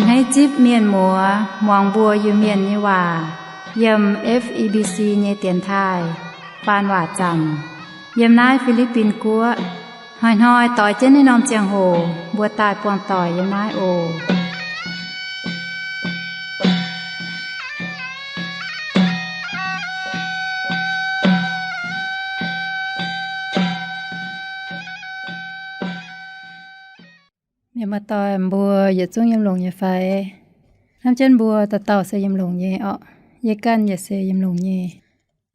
Hneiv zipv mienh muoz muangx mbuo Iu-Mienh nyei waac yiem F E B C nyei dienx taaih faan waac zanc yiem naaiv Fi^li^bin Guoqv. Hnoi-hnoi doix jienv naaiv norm ziangh hoc mbuo daaih buangh doic yiem naaiv oc. Mienh muoz-doic mbuo yietc zungv yiem longx nyei fai? Hnamv jienv mbuo dauh dauh se yiem longx nyei orqc. Yie ganh yaac se yiem longx nyei.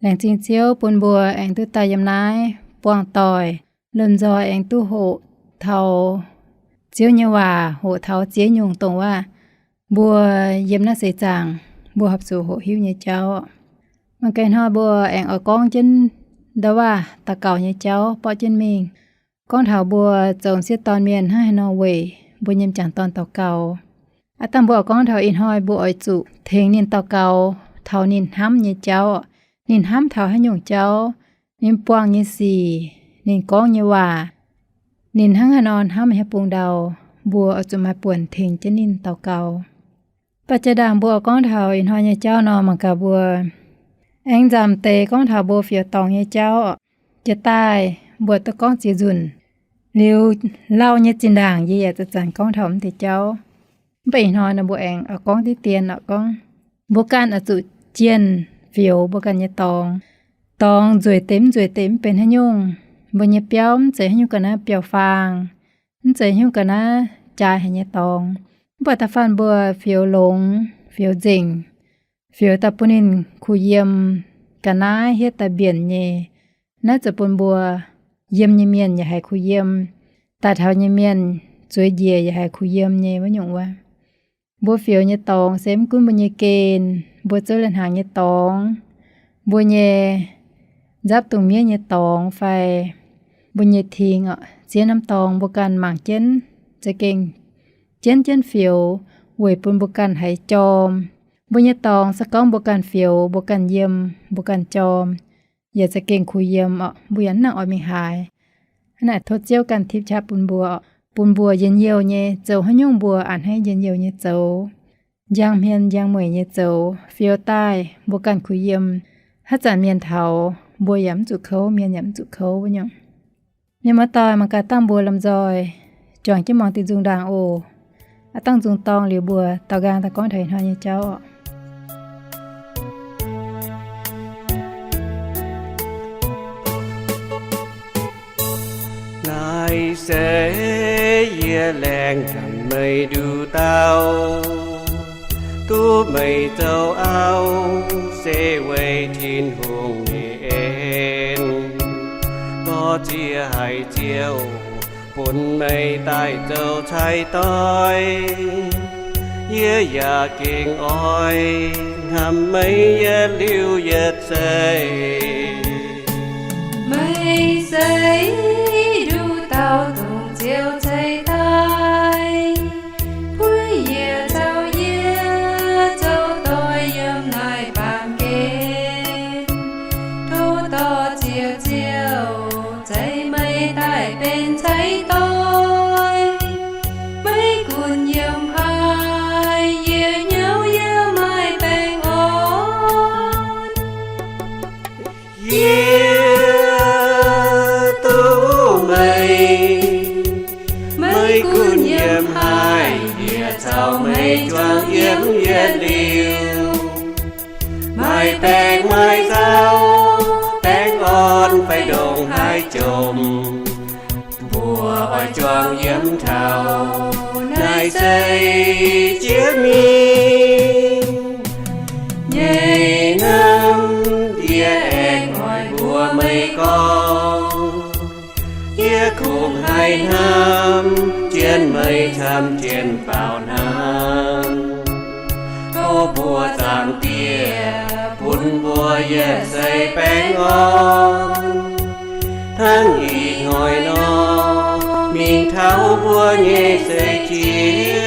Laengz zingh Ziouv bun mbuo aengx duqv daaih yiem naaiv buangh doic, lomh nzoih aengx duqv hoqc taux Ziouv nyei waac, hoqc taux ziex nyungc dongh waac mbuo yiem naaiv seix zaangc mbuo horpc zuqc hoqc hiuv nyei jauv. Mangc gaax hnoi mbuo aengx oix gorngv jienv ndau waac daux gaux nyei jauv borqv jienv mingh. Gorngv taux mbuo zoux m'sieqv dorn mienh hnangv haaix nor weic mbuo nyei m'jangc dorn daux gaux. Aav dangh mbuo oix gorngv taux ih hnoi mbuo oix zuqc tengx ninh daux gaux taux ninh hnamv nyei jauv. Ninh hnamv taux haaix nyungc jauv, ninh buangh nyei sic, ninh gorngv nyei waac, ninh hnangv haaix nor hnamv haaix bung ndau, mbuo oix zuqc maaih buonc tengx jienv ninh daux gaux. Mv baac jaa-ndaangc mbuo oix gorngv taux ih hnoi nyei jauv nor, mangc gaax mbuo aengx nzamc deix gorngv taux mbuo fioux dorngx nyei jauv. Jiex daaih mbuo duqv gorngv ziex nzunc. Liuz lauh nyei zinh ndaangc yie yaac zanc-zanc gorngv taux mv deix jauv. Mv baac ih hnoi nor mbuo aengx oix gorngv diqv dien oc, gorngv mbuo ganh oix zuqc jienh fioux mbuo ganh nyei dorngx. Dorngx nzueic deix mv nzueic deix mv benx haaix nyungc, mbuo nyei biauv mv zeiz haaix nyungc ga'naaiv biauv-faang, mv zeiz haaix nyungc ga'naaiv jaaix haic nyei dorngx. Mv baac da'faanh mbuo fioux longx, fioux nzengc, fioux daaih bun ninh kuh yiem, ga'naaiv hietv daaih mbienc nyei. Naaiv zoux bun mbuo yiem nyei mienh yaac haiz kuh yiem, daaih taux nyei mienh zueiz njiec yaac haiz kuh yiem nyei wuov nyungc wuov. Mbuo fioux nyei dorngx se mv gunv mbuo nyei gen, mbuo zouv lai-hnaangx nyei dorngx, mbuo nyei nzapv dungz miev nyei dorngx fai mbuo nyei ting oc, ziex norm dorngx mbuo ganh mangc jienv, za'gengh jienv jienv fioux weic bun mbuo ganh haiz jorm. Mbuo nyei dorngx se gorngv mbuo ganh fioux, mbuo ganh yiem, mbuo ganh jorm, yaac za'gengh kuh yiem oc, mbuo yaac mv nangc oix mingh haaix. Hnangv naaic tov Ziouv ganh tipv qaqv bun mbuo, bun mbuo njien-youh nyei zoux haaix nyungc mbuo a'hneiv njien-youh nyei zoux, njang hmien njang mueic nyei zoux, fioux daaih mbuo ganh kuh yiem. Haaix zanc mienh taux, mbuo yaac mv zuqc kouv, mienh yaac mv zuqc kouv wuov nyungc. Mienh muoz-doic, mangc gaax dangh mbuo lomh nzoih juangc jienv muangx diuh nzung ndaangc oc. Aav dangh nzung dorng liuz mbuo daaux nqaang daaih gorngv taux ih hnoi nyei jauv oc. Naaiv se yie laengz meih nduqc dauh, duqv meih zoux auv, se weic Tin-Hungh nyei en. Lorz ziex haic Ziouv, bun meih daaih zoux cai-doix. Yie yaac gengh oix hnamv meih yietc liuz yietc zeiv. Meih se nduqc dauh dongh Ziouv ceix daaih, bueix yie caux yie zoux doic yiem naaiv baamh gen. Tov dorh Ziouv, Ziouv ceix meih daaih benx cai-doix. Meih gunv yiem haaix, yie hnyouv yie maaih baengh orn. Yie duqv meih, meih gunv yiem haaix, yie caux meih juangc yiem yietc liuz. Maaih baengh maaih nzauh, baengh orn fai ndongc haaix jomc, mbuo oix juangc yiem taux naaiv zeiv jiex mingh. Nyei hnamv yie aengx oix mbuox meih gorngv, yie kungx haih hnamv jienv meih camv jienv baaux hnangv. Tov mbuo Zaangc Diex bun mbuo yietc seix baengh orn, hnangv ih hnoi nor, mingh taux mbuo nyei seix jiex.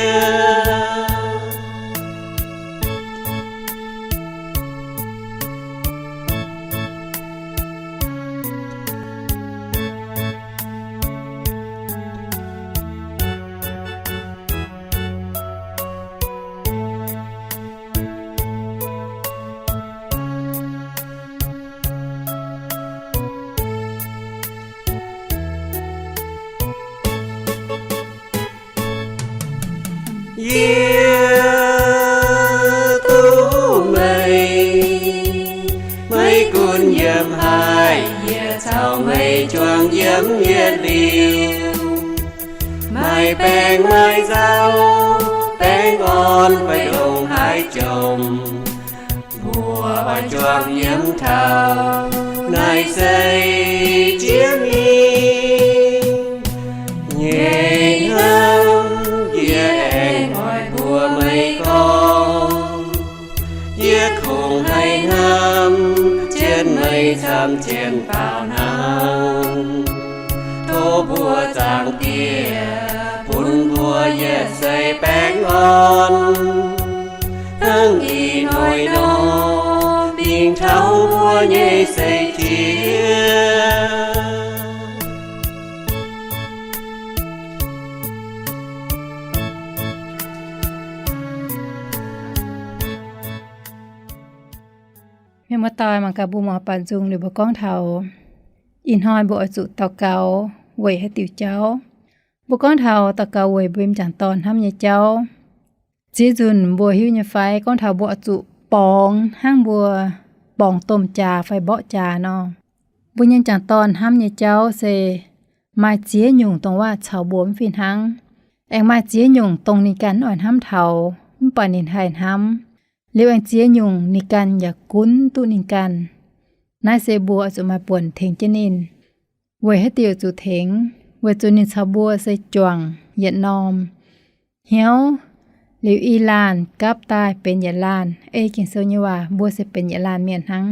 Yietc liuz maaih baengh maaih nzauh, baengh orn fai ndongc haaix jomc, mbuo oix juangc yiem taux naaiv seix jiex mingh. Nyei hnamv, yie aengx oix mbuox meih gorngv, yie kungx haih hnamv jienv meih camv jienv faaux hnangv. Tov mbuo Zaangc Diex bun mbuo yietc seix baengh orn, hnangv ih hnoi nor, mingh taux mbuo nyei seix jiex. Mienh muoz-doic, mangc gaax mbuo muangx baeqc nzung liuz mbuo gorngv taux ih hnoi mbuo oix zuqc daux gaux weic haaix diuc jauv. Mbuo gorngv taux daux gaux weic mbuo nyei m'jangc dorn hnamv nyei jauv. Ziex nzunc mbuo hiuv nyei fai gorngv taux mbuo oix zuqc borngz hnangv mbuo borngz domh jaax fai mborqv jaax nor? Mbuo nyei m'jangc dorn hnamv nyei jauv se maaih ziex nyungc dongh waac caux mbuo mv fih hnangv. Aengx maaih ziex nyungc dongh ninh ganh oix hnamv taux mv baac ninh haih hnamv. Liuz aengx ziex nyungc ninh ganh yaac gunv duqv ninh ganh. Naaiv se mbuo oix zuqc maaih buonc tengx jienv ninh. Weic haaix diuc zuqc tengx? Weic zuqc ninh caux mbuo se juangc yietc norm hnyouv. Liuz i laanh gapv daaih benx yietc laanh. Ei Ging-Sou nyei waac, mbuo se benx yietc laanh mienh hnangv.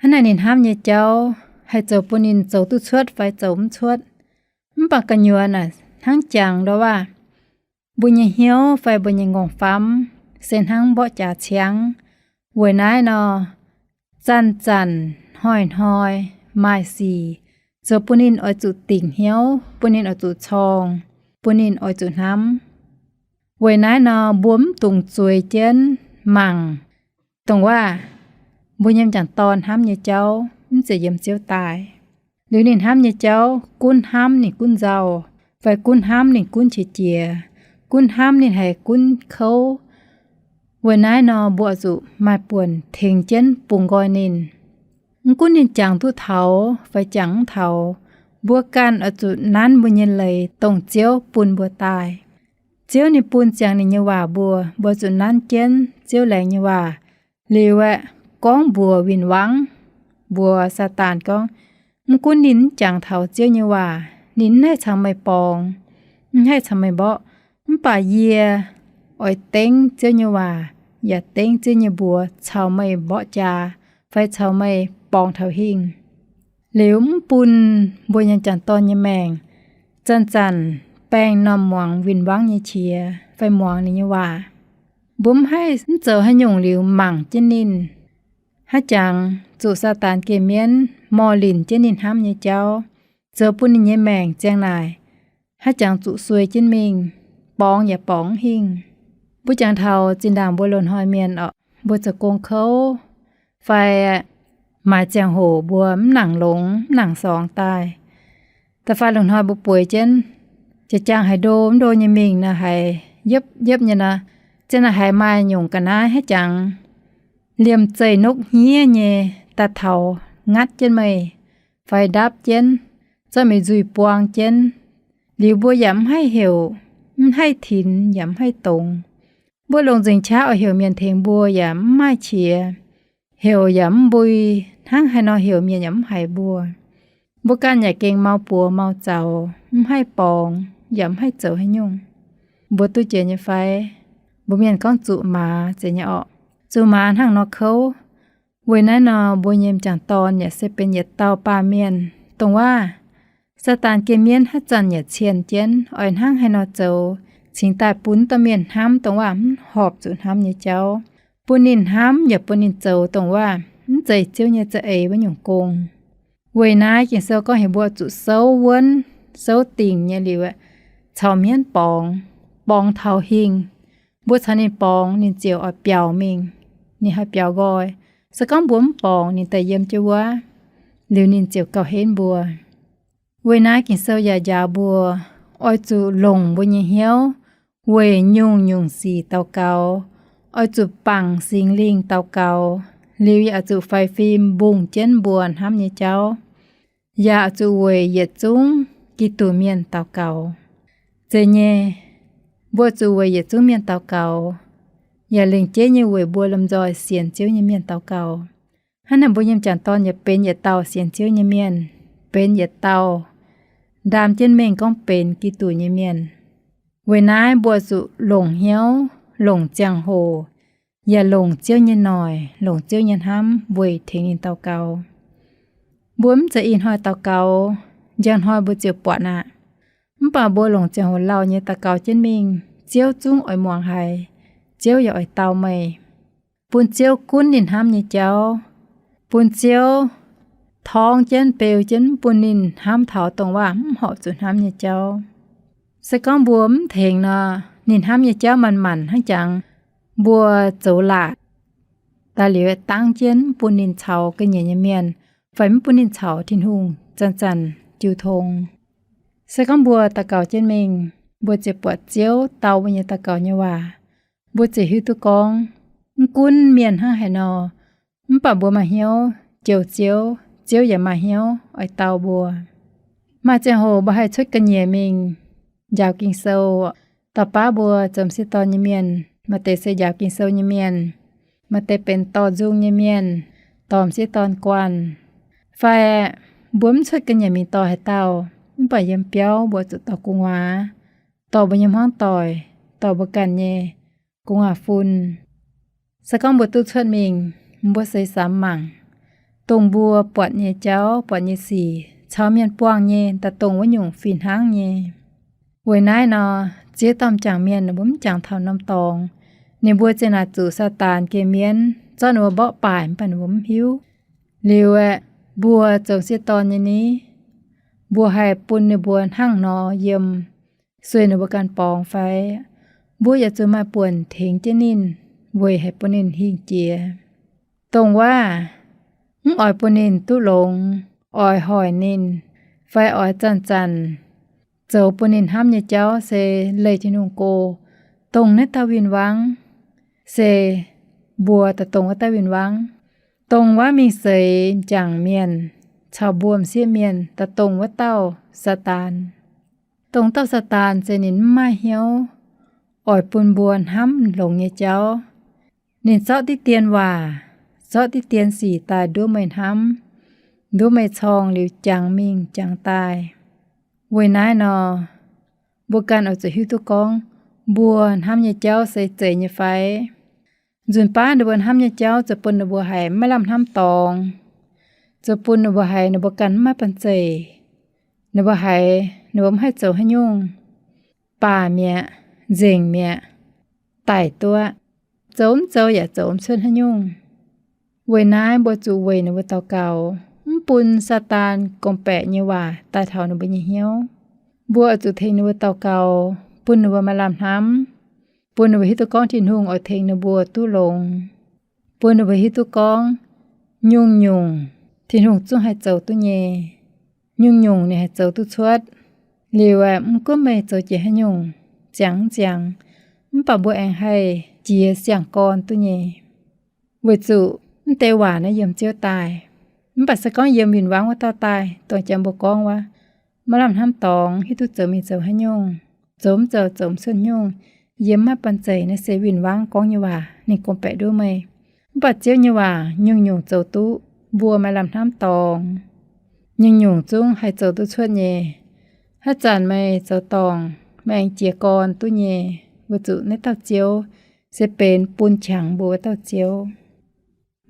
Hnangv naaic ninh hnamv nyei jauv haih zoux bun ninh zoux duqv cuotv fai zoux mv cuotv. Mv baac gu'nyuoz naaic hnangv jangx ndau waac, mbuo nyei hnyouv fai mbuo nyei m'nqorngv-famv se hnangv mborqv jaax ciangv. Weic naaiv nor, zanc-zanc hnoi-hnoi maaih sic zoux bun ninh oix zuqc dingc hnyouv, bun ninh oix zuqc corng, bun ninh oix zuqc hnamv. Weic naaiv nor, mbuo mv dungx zueiz jienv mangc dongh waac mbuo nyei m'jangc dorn hnamv nyei jauv mv zeiz yiem Ziouv daaih. Liuz ninh hnamv nyei jauv gunv hnamv ninh gunv nzauh, fai gunv hnamv ninh gunv qiex jiez, gunv hnamv ninh haiz gunv kouv. Weic naaiv nor, mbuo oix zuqc maaih buonc tengx jienv bungx nqoi ninh. Mv gunv ninh jangx duqv taux fai jangx mv taux, mbuo ganh oix zuqc nanv mbuo nyei leiz dongh Ziouv bun mbuo daaih. Ziouv ninh bun ziangx ninh nyei waac mbuo, mbuo zuqc nanv jienv Ziouv laengz nyei waac. Liuz aeqv, gorngv mbuox win-wangv, mbuox Saadaan gorngv, mv gunv ninh mv jangx taux Ziouv nyei waac, ninh mv haih caux meih borngz, mv haih caux meih mborqv, mv baac yie oix dengv Ziouv nyei waac yaac dengv Ziouv nyei mbuox caux meih mborqv jaax fai caux meih borngz taux hingh. Liuz mv bun mbuo nyei m'jangc dorn nyei maengc zanc-zanc baengh norm muangx win-wangv nyei qiex fai muangx ninh nyei waac. Mbuo mv haih mv zoux haaix nyungc liuz mangc jienv ninh. Haaix jangx zuqc Saadaan geh mienv morh linc jienv ninh hnamv nyei jauv, zoux bun ninh nyei maengc ziang naaic haaix jangx zuqc suei jienv mingh, borngz yaac borngz mv hingh. Mbuo jangx taux zinh ndaangc mbuo loz-hnoi mienh orqc, mbuo zoux gong kouv fai maaiz ziangh hoc mbuo mv nangc longx mv nangc sorngx daaih. Da'faanh lungh hnoi mbuo bueix jienv, jiex jaang haaix ndo mv ndo nyei mingh nor, haiz yiepv yiepv nyei nor, zien naaic haiz maaih nyungc ga'naaiv haaix jangx liemh zeih nokv hniev nyei daaih taux ngatv jienv meih, fai ndapv jienv, zorqv meih nzuih buang jienv. Liuz mbuo yaac mv haih heuc, mv haih tinx yaac mv haih dongz. Mbuo longc nzengc qaqv oix heuc mienh tengx mbuo yaac mv maaih qiex, heuc yaac mv mbui, hnangv haaix nor heuc mienh yaac mv haiz mbuo. Mbuo ganh yaac gengh mau buoz mau zaux, mv haih borngz yaac mv haih zoux haaix nyungc. Mbuo duqv jiex nyei fai? Mbuo mienh gorngv zuqc maaz zeiz nyei orqc. Zuqc maaz hnangv nor kouv. Weic naaiv nor, mbuo nyei m'jangc dorn yaac se benx yietc dauh baamh mienh, dongh waac Saadaan geh mienv haaix zanc yaac cienh jienv oix hnangv haaix nor zoux cingx daaih bun dauh mienh hnamv dongh waac mv horpc zuqc hnamv nyei jauv, bun ninh hnamv yaac bun ninh zoux dongh waac mv zeiz Ziouv nyei za'eix wuov nyungc gong. Weic naaiv Ging-Sou gorngv heuc mbuo zuqc souv wuonv, souv dingc nyei liuz, caux hmien borngz, borngz taux hingh. Mbuo caux ninh borngz, ninh ziouc oix biaux mingh. Ninh haih biaux nqoi. Se gorngv mbuo mv borngz, ninh daaih yiem jienv wuov, liuz ninh ziouc gauh henv mbuo. Weic naaiv Ging-Sou yaac njaaux mbuo oix zuqc longc mbuo nyei hnyouv weic nyungc-nyungc sic daux gaux, oix zuqc bangc Singx Lingh daux gaux, liuz yaac oix zuqc faix fim mbungh jienv mbuo hnamv nyei jauv. yaac zuqc weic yietc zungv Giduc mienh daux gaux. Zeiz nyei, mbuo zuqc weic yietc zungv mienh daux gaux, yaac lengc jeiv nyei weic mbuo lomh nzoih sienx Ziouv nyei mienh daux gaux. Hnangv naaic mbuo nyei m'jangc dorn yaac benx yietc dauh sienx Ziouv nyei mienh, benx yietc dauh ndaam jienv mengh gorngv benx Giduc nyei mienh. Weic naaiv mbuo zuqc longc hnyouv, longc ziangh hoc, yaac longc Ziouv nyei noic, longc Ziouv nyei hnamv weic tengx ninh daux gaux. Mbuo mv zeiz ih hnoi daux gaux, njang hnoi mbuo ziouc buatc aqv. Mv baac mbuo longc ziangh hoc lauh nyei daux gaux jienv mingh, Ziouv zungv oix muangx haiz, Ziouv yaac oix dau meih. Bun Ziouv gunv ninh hnamv nyei jauv. Bun Ziouv torngv jienv, beu jienv, mv bun ninh hnamv taux dongh waac mv horpc zuqc hnamv nyei jauv. Se gorngv mbuo mv tengx nor, ninh hnamv nyei jauv manc-manc hnangv jangx, mbuo zoux laatc daaih liuz, dangv jienv mv bun ninh caux ga'nyiec nyei mienh, fai mv bun ninh caux Tin-Hungh zanc-zanc jiu tong. Se gorngv mbuo daux gaux jienv mingh, mbuo ziouc buatc Ziouv dau mbuo nyei daux gaux nyei waac. Mbuo ziouc hiuv duqv gorngv, mv gunv mienh hnangv haaix nor, mv baac mbuo maaih hnyouv jouh Ziouv, Ziouv yaac maaih hnyouv oix dau mbuo. Maaih ziangh hoc mbuo haih cuotv ga'nyiec mingh njaaux Ging-Sou, dorh baav mbuo zoux m'sieqv dorn nyei mienh. Maaih deix se njaaux Ging-Sou nyei mienh, maaih deix benx dorh nzung nyei mienh, dorh m'sieqv dorn guanh. Fai mbuo mv cuotv ga'nyiec mingh dorh haaix dauh, mv baac yiem biauv mbuo zuqc dorh gu'nguaaz, dorh mbuo nyei hmuangv doic, dorh mbuo ganh nyei gu'nguaaz-fun. Se gorngv mbuo duqv cuotv mingh, mbuo seix samx mangc dongh mbuo buatc nyei jauv, buatc nyei sic, caux mienh buangh nyei daaih dongh wuov nyungc fih hnangv nyei. Weic naaiv nor, ziex dauh m'jangc mienh ninh mbuo mv jangx taux norm dorngx, ninh mbuo ziouc naaic zuqc Saadaan geh mienv zorqv ninh mbuo mborqv baaic, mv baac ninh mbuo mv hiuv. Liuz aeqv, mbuo zoux m'sieqv dorn nyei ni, mbuo haih bun ninh mbuo hnangv nor yiem, sueih ninh mbuo ganh borngz fai? Mbuo yaac zuqc maaih buonc tengx jienv ninh, weic haih bun ninh hingh jiex. Dongh waac mv oix bun ninh duqv longx, oix hoic ninh, fai oix zanc-zanc zoux bun ninh hnamv nyei jauv se leih Tin-Hungh go. Dongh naaiv dauh win-wangv se mbuo daaih dongh wuov dauh win-wangv. Dongh waac mingh seix m'jangc mienh caux mbuo m'sieqv mienh daaih dongh wuov dauh Saadaan. Dongh dauh Saadaan se ninh mv maaih hnyouv oix bun mbuo hnamv longx nyei jauv. Ninh zorqv diqv dien waac, zorqv diqv dien sic daaih nduov meih hnamv, nduov meih corngh liuz jangx mingh jangx daaih. Weic naaiv nor, mbuo ganh oix zuqc hiuv duqv gorngv mbuo hnamv nyei jauv se zeiz nyei fai? Nzunc baav ninh mbuo hnamv nyei jauv zoux bun ninh mbuo haiz maiv lamh hnamv dorngx, zoux bun ninh mbuo haiz ninh mbuo ganh mv maaih banh zeic. Ninh mbuo haiz ninh mbuo mv haih zoux haaix nyungc, baac mi'aqv, nzengc mi'aqv, daic duqv, zoux mv zoux yaac zoux mv cuotv haaix nyungc. Weic naaiv mbuo zuqc weic ninh mbuo daux gaux, mv bun Saadaan gorngv-baeqc nyei waac daaih taux ninh mbuo nyei hnyouv. Mbuo oix zuqc tengx ninh mbuo daux gaux, bun ninh mbuo maaih lamh hnamv, bun ninh mbuo hiuv duqv gorngv Tin-Hungh oix tengx ninh mbuo duqv longx, bun ninh mbuo hiuv duqv gorngv nyungc-nyungc Tin-Hungh zungv haih zoux duqv nyei, nyungc-nyungc ninh haih zoux duqv cuotv. Liuz aeqv, mv gunv meih zoux jiex haaix nyungc, ziangx mv ziangx, mv baac mbuo aengx haih jiex siang-gorn duqv nyei. Weic zuqc mv deix waac naaiv yiem Ziouv daaih. Mv baac se gorngv yiem win-wangv wuov dauh daaih, dongh jang mbuo gorngv wuov, maiv lamh hnamv dorngx, hiuv duqv zoux mingh zoux haaix nyungc, zoux mv zoux zoux mv cuotv nyungc, yiem maiv banh zeic, naaiv se win-wangv gorngv nyei waac, ninh gorngv-baeqc nduov meih. Mv baac Ziouv nyei waac nyungc-nyungc zoux duqv, mbuo maaih lamh hnamv dorngx, nyungc-nyungc zungv haih zoux duqv cuotv nyei. Haaix zanc meih zoux dorngc, meih aengx jiez gorn duqv nyei, weic zuqc naaiv dauh Ziouv se benx bun qangx mbuo wuov dauh Ziouv.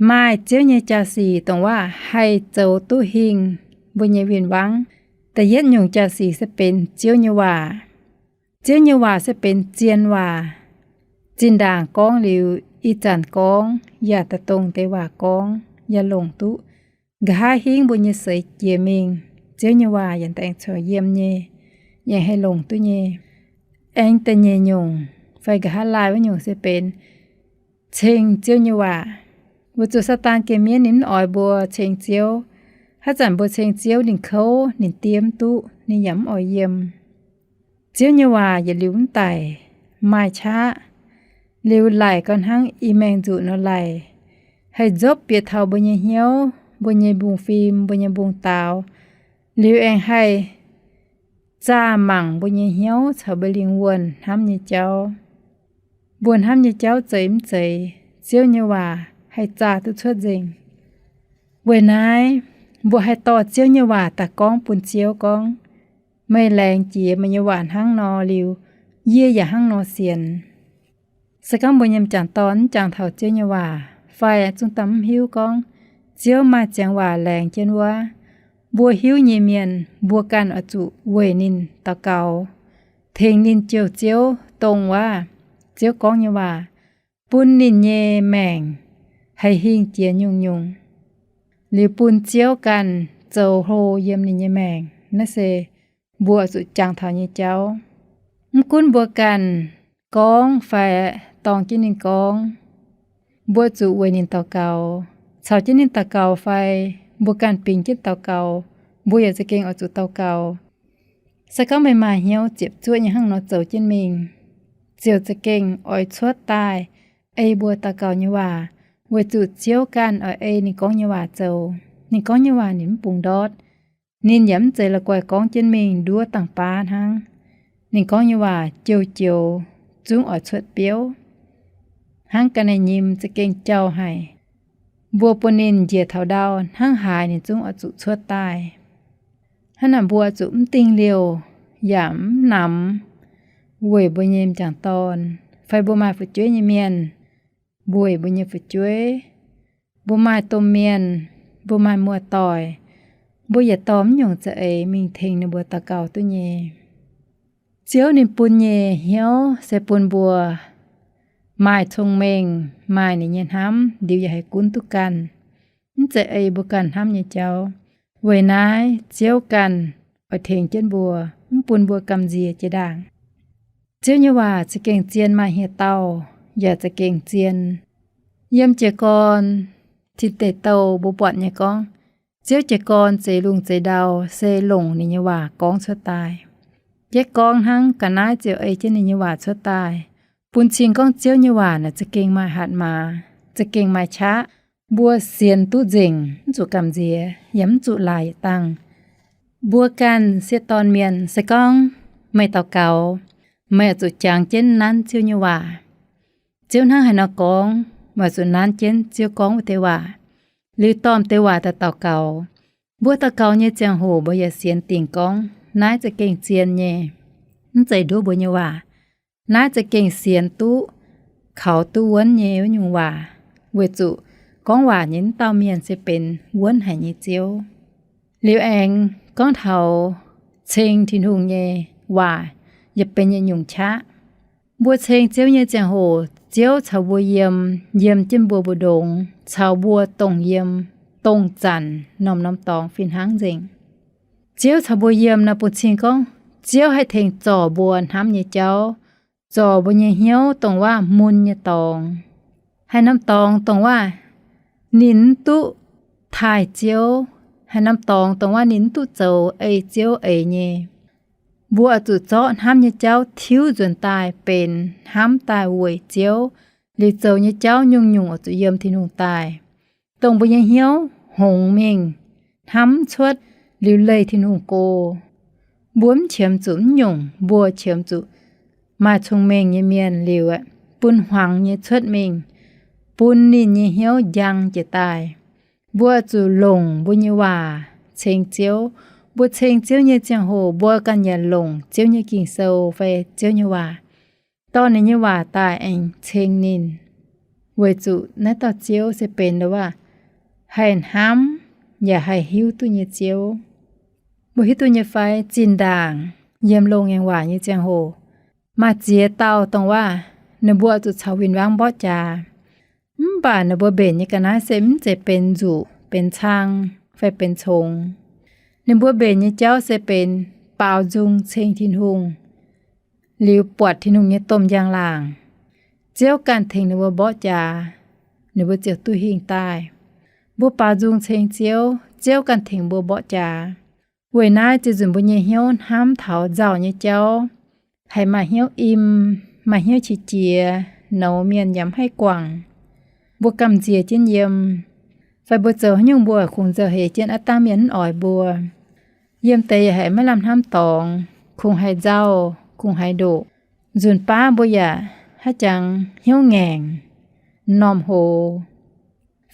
Maaih Ziouv nyei jaa-sic dongh waac haih zoux duqv hingh mbuo nyei win-wangv. Da'yietv nyungc jaa-sic se benx Ziouv nyei waac. Ziouv nyei waac se benx zien waac. Zinh ndaangc gorngv liuz, ih zanc gorngv yaac daaih dongh deix waac gorngv yaac longc duqv. Nqa'haav hingv mbuo nyei seix jiex mingh, Ziouv nyei waac yaac daaih aengx corc yiem nyei, yaac haih longc duqv nyei. Aengx da'nyeic nyungc fai nqa'haav laai wuov nyungc se benx ceng Ziouv nyei waac. Weic zuqc Saadaan geh mienv ninh mv oix mbuo ceng Ziouv. Haaix zanc mbuo ceng Ziouv ninh kouv, ninh diev mv duqv, ninh yaac mv oix yiem. Ziouv nyei waac yietc liuz mv daic, maaih qaqv, liuz laic gau hnangv i maengh nzuqc nor laic, haih nzopv bieqc taux mbuo nyei hnyouv, mbuo nyei mbungv-fim, mbuo nyei mbungv-daaux, Liuz aengx haih zaah mangc mbuo nyei hnyouv caux mbuo lingh wuonh hnamv nyei jauv. Mbuo hnamv nyei jauv zeiz mv zeiz, Ziouv nyei waac haih zaah duqv cuotv nzengc. Weic naaiv, mbuo haih dorh Ziouv nyei waac daaih gorngv bun Ziouv gorngv, Meih laengz jiex meih nyei waac hnangv nor liuz, yie yaac hnangv nor sienx. Se gorngv mbuo nyei m'jangc dorn mv jangx taux Ziouv nyei waac, fai zungv daaih mv hiuv gorngv Ziouv maaih ziangx waac laengz jienv wuov, mbuo hiuv nyei mienh mbuo ganh oix zuqc weic ninh daux gaux, tengx ninh jouh Ziouv, dongh wuov Ziouv gorngv nyei waac, bun ninh nyei maengc haih hingh jiex nyungc-nyungc, liuz bun Ziouv ganh zoux hlo yiem ninh nyei maengc. Naaiv se mbuo oix zuqc jangx taux nyei jauv. Mv gunv mbuo ganh gorngv fai dorng jienv ninh gorngv, mbuo zuqc weic ninh daux gaux, caux jienv ninh daux gaux fai mbuo ganh bingx jienv daux gaux, mbuo yaac za'gengh oix zuqc daux gaux. Se gorngv meih maaih hnyouv ziepc zuoqv nyei hnangv nor zoux jienv mingh, ziouc za'gengh oix cuotv daaih ei mbuo daux gaux nyei waac, weic zuqc Ziouv ganh oix ei ninh gorngv nyei waac zoux. Ninh gorngv nyei waac ninh mv bungx ndortv. Ninh yaac mv zeiz la'guaih gorngv jienv mingh nduov dangh baav hnangv. Ninh gorngv nyei waac joux-joux zungv oix cuotv biouv, hnangv ga'naaiv-nyim za'gengh jauh haic. Mbuo bun ninh njiec taux ndau hnangv haaix ninh zungv oix zuqc cuotv daaih. Hnangv naaic mbuo zuqc mv dingh liouh yaac mv namx weic mbuo nyei m'jangc dorn, fai mbuo maaih fu'jueiv nyei mienh weic mbuo nyei fu'jueiv, mbuo maaih domh mienh, mbuo maaih muoz-doic, mbuo yietc dorh mv nyungc za'eix mingh tengx ninh mbuo daux gaux duqv nyei. Ziouv ninh bun nyei hnyouv se bun mbuo maaih cong-mengh, maaih ninh nyei hnamv, liuz yaac haih gunv duqv ganh, mv zeiz ei mbuo ganh hnamv nyei jauv. Weic naaiv Ziouv ganh oix tengx jienv mbuo, mv bun mbuo gamh nziex jiex ndaangc. Ziouv nyei waac za'gengh zien, maaih hiex dauh yaac za'gengh zien. Yiem jiez gorn Tin Deic Douh mbuo buatc nyei gorngv, Ziouv jiez gorn zeix lungh zeix ndau se longc ninh nyei waac gorngv cuotv daaih. Jaiv gorngv hnangv ga'naaiv ziouc ei jienv ninh nyei waac cuotv daaih, bun cing gorngv Ziouv nyei waac naaic za'gengh maaih hatc maaz, za'gengh maaih qaqv. Mbuo sienx duqv nzengc, mv zuqc gamh nziex yaac mv zuqc laaix yietc dangh. Mbuo ganh sieqv dorn mienh, se gorngv meih daux gaux, meih oix zuqc jangx jienv nanv Ziouv nyei waac. Ziouv hnangv haaix nor gorngv, meih oix zuqc nanv jienv Ziouv gorngv wuov deix waac, liuz dorh m'deix waac daaih daux gaux. Mbuo daux gaux nyei ziangh hoc mbuo yaac sienx dingc gorngv naaiv za'gengh zien nyei, mv zeiz nduov mbuo nyei waac. Naaiv za'gengh sienx duqv, kaux duqv wuonv nyei wuov nyungc waac, weic zuqc gorngv waac nyei wuov dauh mienh se benx wuonv haic nyei Ziouv. Liuz aengx gorngv taux ceng Tin-Hungh nyei waac yaac benx yietc nyungc qaqv. Mbuo ceng Ziouv nyei ziangh hoc, Ziouv caux mbuo yiem, yiem jienv mbuo mbu'ndongx, caux mbuo dongh yiem, dongh zanc, norm-norm dorngx fih hnangv nzengc. Ziouv caux mbuo yiem nor bun cing gorngv Ziouv haih tengx zorc mbuo hnamv nyei jauv, zorc mbuo nyei hnyouv dongh waac mun nyei dorngx. Haaix norm dorngx dongh waac ninh mv duqv taaih Ziouv, haaix norm dorngx dongh waac ninh mv duqv zoux ei Ziouv eix nyei, mbuo oix zuqc zorqv hnamv nyei jauv tiuv nzuonx daaih benx hnamv daaih weic Ziouv, liuz zoux nyei jauv nyungc-nyungc oix zuqc yiem Tin-Hungh daaih. Dongh mbuo nyei hnyouv hngongx mingh, hnamv mv cuotv, liuz leih Tin-Hungh go. Mbuo mv qiemx zuqc mv nyungc, mbuo qiemx zuqc maaih cong-mengh nyei mienh liuz aeqv, bun hmuangx nyei cuotv mingh, bun ninh nyei hnyouv njang jiez daaih. Mbuo zuqc longc mbuo nyei waac ceng Ziouv. Mbuo ceng Ziouv nyei ziangh hoc mbuo ganh yaac longc Ziouv nyei Ging-Sou fai Ziouv nyei waac, dorh ninh nyei waac daaih aengx ceng ninh, weic zuqc naaiv dauh Ziouv se benx ndo waac haih hnamv yaac haih hiuv duqv nyei Ziouv. Mbuo hiuv duqv nyei fai? Zinh ndaangc yiem loz-ngaengc waac nyei ziangh hoc, maaih ziex dauh dongh waac ninh mbuo zuqc caux win-wangv mborqv jaax. Mv baac ninh mbuo mbenc nyei ga'naaiv se mv zeiz benx nzuqc, benx cang, fai benx congx. Ninh mbuo mbenc nyei jauv se benx baaux nzung ceng Tin-Hungh, liuz buatc Tin-Hungh nyei domh njang-laangc. Ziouv ganh tengx ninh mbuo mborqv jaax, ninh mbuo ziouc duqv hingh daaih. Mbuo baaux nzung ceng Ziouv, Ziouv ganh tengx mbuo mborqv jaax. Weic naaiv ziouc nzunc mbuo nyei hnyouv hnamv taux nzauh nyei jauv, haiz maaih hnyouv im, maaih hnyouv qiex jiez, nouz mienh yaac mv haih guangc. Mbuo gamh nziex jienv yiem, fai mbuo zoux haaix nyungc mbuo kungx nzauh heix jienv aqv dangv mienh mv oix mbuo. Yiem deix yaac haiz maiv lamh hnamv dorngx, kungx haiz nzauh, kungx haiz ndoqc. Nzunc baav mbuo yaac haiz jangx hnyouv ngaengc, m'normh hoz,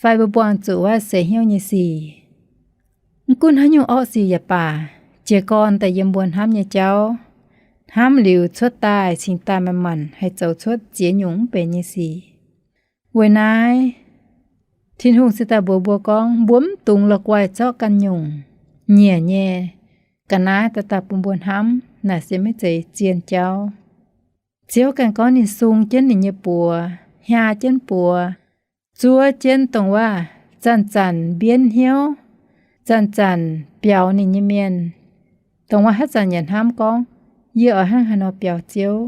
fai mbuo buangh zuqc wuov seix hnyouv nyei sic. Mv gunv haaix nyungc orqv sic yaac baac, jiez gorn daaih yiem mbuo hnamv nyei jauv. Hnamv liuz cuotv daaih cingx daaih manc-manc haih zoux cuotv ziex nyungc mv benx nyei sic. Weic naaiv, Tin-Hungh se daaih mbuox mbuo gorngv mbuo mv dungx la'guaih zorqv ganh nyungc nyiec nyei ga'naaiv daaih daaih bun mbuo hnamv, naaic se maiv zeiz zien jauv. Ziouv ganh gorngv ninh sung jienv ninh nyei buoz, hiaa jienv buoz, zuov jienv dongh wuov zanc-zanc mbienv hnyouv, zanc-zanc biaux ninh nyei mienh, dongh wuov haaix zanc yaac hnamv gorngv, yie oix hnangv haaix nor biaux Ziouv.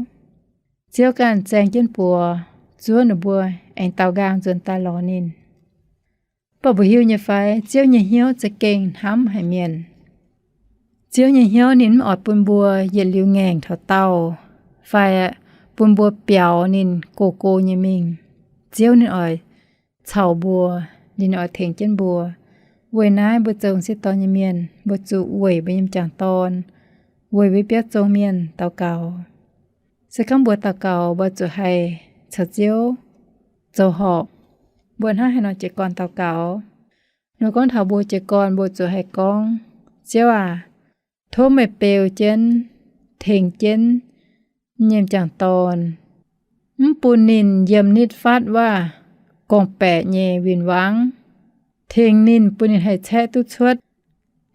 Ziouv ganh zaeng jienv buoz zuov ninh mbuo, aengx daaux nqaang nzuonx daaih lorz ninh. Mv baac mbuo hiuv nyei fai, Ziouv nyei hnyouv za'gengh hnamv haic mienh. Ziouv nyei hnyouv ninh mv oix bun mbuo yietc liuz ngaengc taux daauh, fai bun mbuo biaux ninh go-go nyei mingh. Ziouv ninh oix caux mbuo, ninh oix tengx jienv mbuo. Weic naaiv mbuo zoux sieqv dorn nyei mienh, mbuo zuqc weic mbuo nyei m'jangc dorn, weic mbuo biauv zong mienh daux gaux. Se gorngv mbuo daux gaux, mbuo zuqc haih caux Ziouv zoux horpc. Mbuo hnangv haaix nor jiez gorn daux gaux? Nor gorngv taux mbuo jiez gorn, mbuo zuqc haih gorngv, Ziouv aac, tov meih beu jienv, tengx jienv nyei m'jangc dorn, mv bun ninh yiem nitv fatv wuov gorngv-baeqc nyei win-wangv. Tengx ninh bun ninh haih caeqv duqv cuotv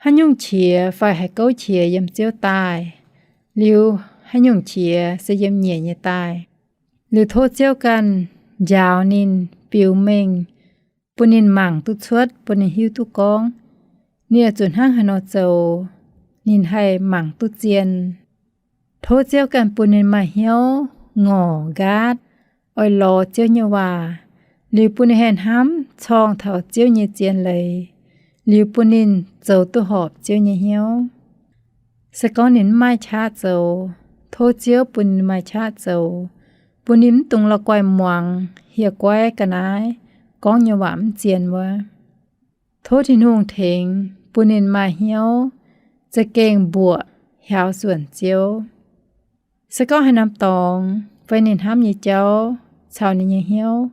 haaix nyungc qiex fai haaix gouv qiex yiem Ziouv daaih, liuz haaix nyungc qiex se yiem nyiec nyei daaih. Liuz tov Ziouv ganh njaaux ninh, biux mengh, bun ninh mangc duqv cuotv, bun ninh hiuv duqv gorngv ninh oix zuqc hnangv haaix nor zoux, ninh haih mangc duqv zien. Tov Ziouv ganh bun ninh maaih hnyouv ngorc nqaatv, oix lorz Ziouv nyei waac, liuz bun ninh haih hnamv corng taux Ziouv nyei zien leiz, liuz bun ninh zoux duqv horpc Ziouv nyei hnyouv. Se gorngv ninh mv maaih qaqv zoux, tov Ziouv bun ninh maaih qaqv zoux, bun ninh mv dungx la'guaih muangx hieh guaiv ga'naaiv gorngv nyei waac mv zien wuov. Tov Tin-Hungh tengx bun ninh maaih hnyouv za'gengh mbuoqc hiaaux suonc Ziouv. Se gorngv haaix norm dorngx fai ninh hnamv nyei jauv caux ninh nyei hnyouv,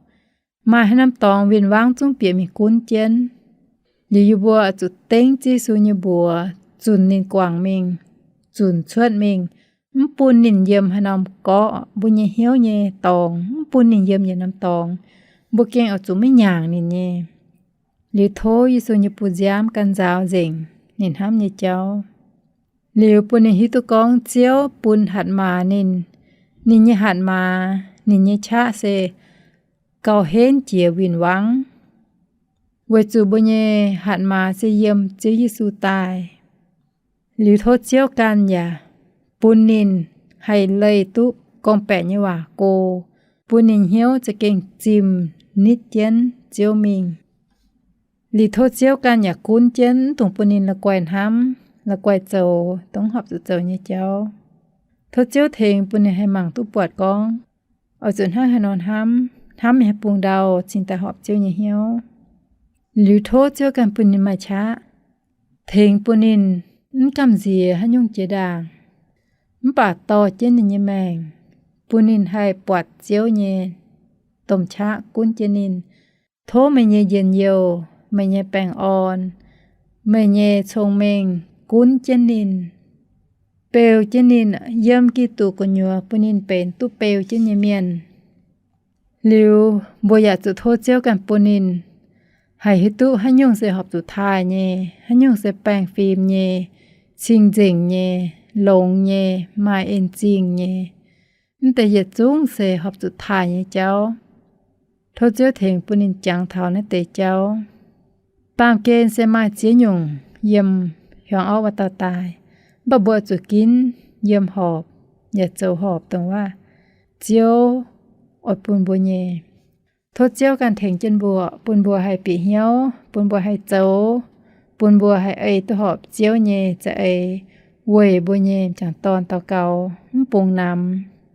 maaih haaix norm dorngx win-wangv zungv bieqc mingh gunv jienv. Liuz yie mbuo zuqc dengv Ziouv Yesu nyei mbuox zunc ninh guangc mingh, zunc cuotv mingh, mv bun ninh yiem haaix norm gorqv. Mbuo nyei hnyouv nyei dorngx mv bun ninh yiem yietc norm dorngx. Mbuo gengh oix zuqc maiv nyaangc ninh nyei. Liuz tov Yesu nyei buoz-nziaamv ganh nzaaux nzengc ninh hnamv nyei jauv. Liuz bun ninh hiuv duqv gorngv Ziouv bun hatc maaz ninh. Ninh nyei hatc maaz, ninh nyei qaqv se gauh henv jiex win-wangv, weic zuqc mbuo nyei hatc maaz se yiem Ziouv Yesu daaih. Liuz tov Ziouv ganh yaac bun ninh haih leih duqv gorngv-baeqc nyei waac go, bun ninh hnyouv za'gengh zimh nitv jienv Ziouv mingh. Liuz tov Ziouv ganh yaac gunv jienv, mv dungx bun ninh la'guaih hnamv, la'guaih zoux dongh horpc zuqc zoux nyei jauv. Tov Ziouv tengx bun ninh haih mangc duqv buatc gorngv oix zuqc hnangv haaix nor hnamv, hnamv mingh haaix bung ndau cingx daaih horpc Ziouv nyei hnyouv. Liuz tov Ziouv ganh bun ninh maaih qaqv, tengx bun ninh mv gamh nziex haaix nyungc jiex ndaangc, mv baac dorh jienv ninh nyei maengc, bun ninh haih buatc Ziouv nyei domh qaqv gunv jienv ninh. Tov meih nyei njien-youh, meih nyei baengh orn, meih nyei cong-mengh gunv jienv ninh, beu jienv ninh, yiem Giduc gu'nyuoz bun ninh benx duqv beu jienv nyei mienh. Liuz mbuo yaac zuqc tov Ziouv ganh bun ninh haih hiuv duqv haaix nyungc se horpc zuqc taaih nyei, haaix nyungc se baengh fim nyei, cing-nzengc nyei, longx nyei, maaih en zingh nyei. Mv deix yietc zungv se horpc zuqc taaih nyei jauv. Tov Ziouv tengx bun ninh jangx taux naaiv deix jauv. Baamh gen se maaih ziex nyungc yiem hiuang orqv wuov dauh daaih, mv baac mbuo zuqc ginv yiem horpc yaac zoux horpc dongh wuov Ziouv oix bun mbuo nyei. Tov Ziouv ganh tengx jienv mbuo, bun mbuo haih bieqc hnyouv, bun mbuo haih zoux, bun mbuo haih ei duqv horpc Ziouv nyei za'eix weic mbuo nyei m'jangc dorn daux gaux, mv bungx namx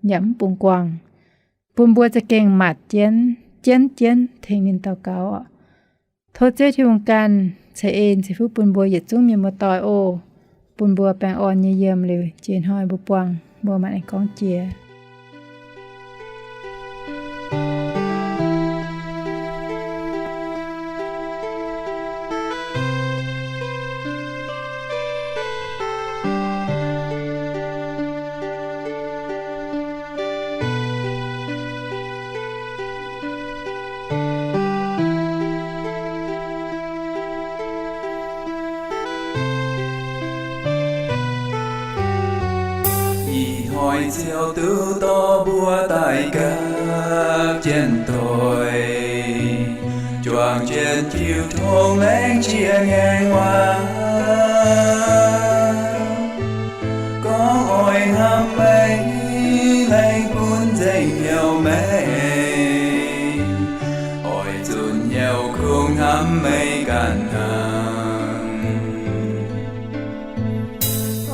yaac mv bungx guangc, bun mbuo za'gengh matc jienv, jienv jienv tengx ninh daux gaux. Tov Ziouv Tin-Hungh ganh ceix en ceix fuqv bun mbuo yietc zungv mienh muoz-doic oc. bun mbuo baengh orn nyei yiem liuz, jiex hnoi mbuo buangh mbuo maiv aengx gorngv jiex. Ih hnoi ziouc duqv dorh mbuo daaih gapv jienv doic, juangc jienv jiu tong laengz jiex ngaengc waac, gorngv oix hnamv meih, laengz bun nzengc hnyouv meih, oix zuqc hnyouv kungx hnamv meih ganh hnangv.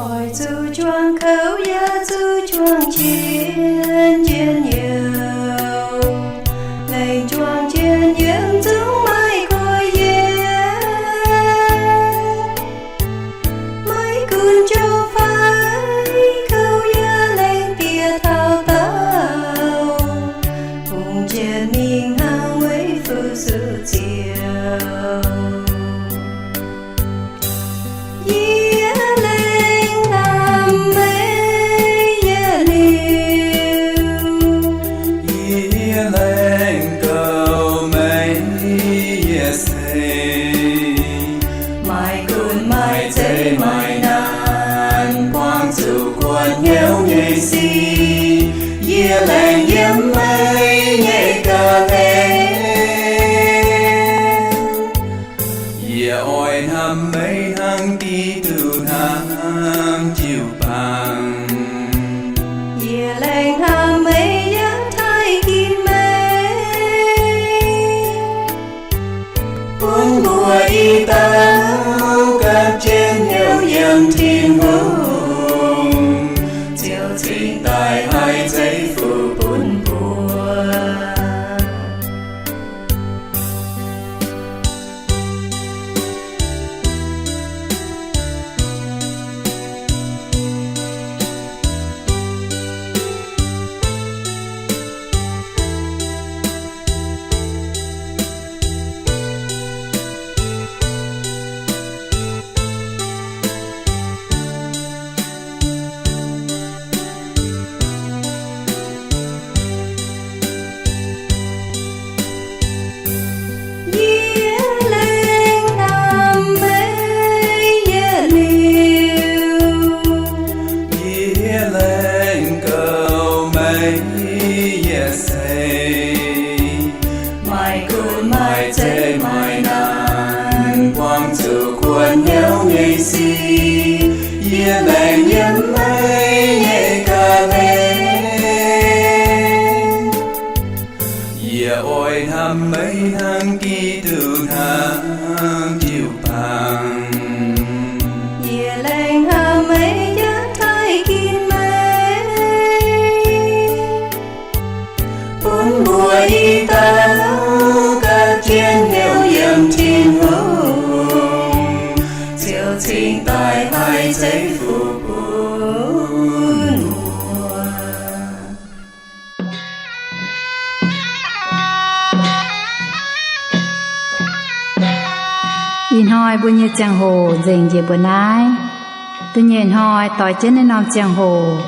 Oix zuqc juangc kouv yaac zuqc juangc jien njien-youh, laengz juangc jien yiem zungv maiv goiv yiem. Maiv gunv jouv fai kouv yaac laengz bieqc taux daauh, hungh jiex mingh hnangv weic fuqv zuqc ziouc. Yie laengz hnamv meih yietc liuz, yie laengz goux meih yietc seix. Maiv gunv maaih zeiz maaih naanc, buangh zuqc guon hnyouv nyei sic, yie laengz yiem meih nyei ga'hlen. Yie oix hnamv meih hnangv Giduc hnamv jiu-baang. Yie laengz hnamv meih yaac taaih ginv meih, bun mbuo i dauh gapv jienv hnyouv yiem Tin-Hungh, ziouc cingx daaih haih zeiv fuqv bun mbuo. Yie laengz hnamv meih yietc liuz, yie laengz goux meih yietc seix. Maiv gunv maaih zeiz maaih naanc, buangh zuqc guon hnyouv nyei sic, yie laengz yiem meih nyei ga'hlen. Yie oix hnamv meih hnangv Giduc hnamv jiu-baang. Yie laengz hnamv meih yaac taaih ginv meih, bun mbuo i dauh gapv jienv hnyouv yiem Tin-Hungh, ziouc cingx daaih haih zeiv fuqv bun mbuo. Ih hnoi mbuo nyei ziangh hoc nzengc njiec mbuo naaiv. Da'nyeic hnoi doix jienv naaiv norm ziangh hoc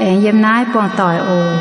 aengx yiem naaiv buangh doic oc.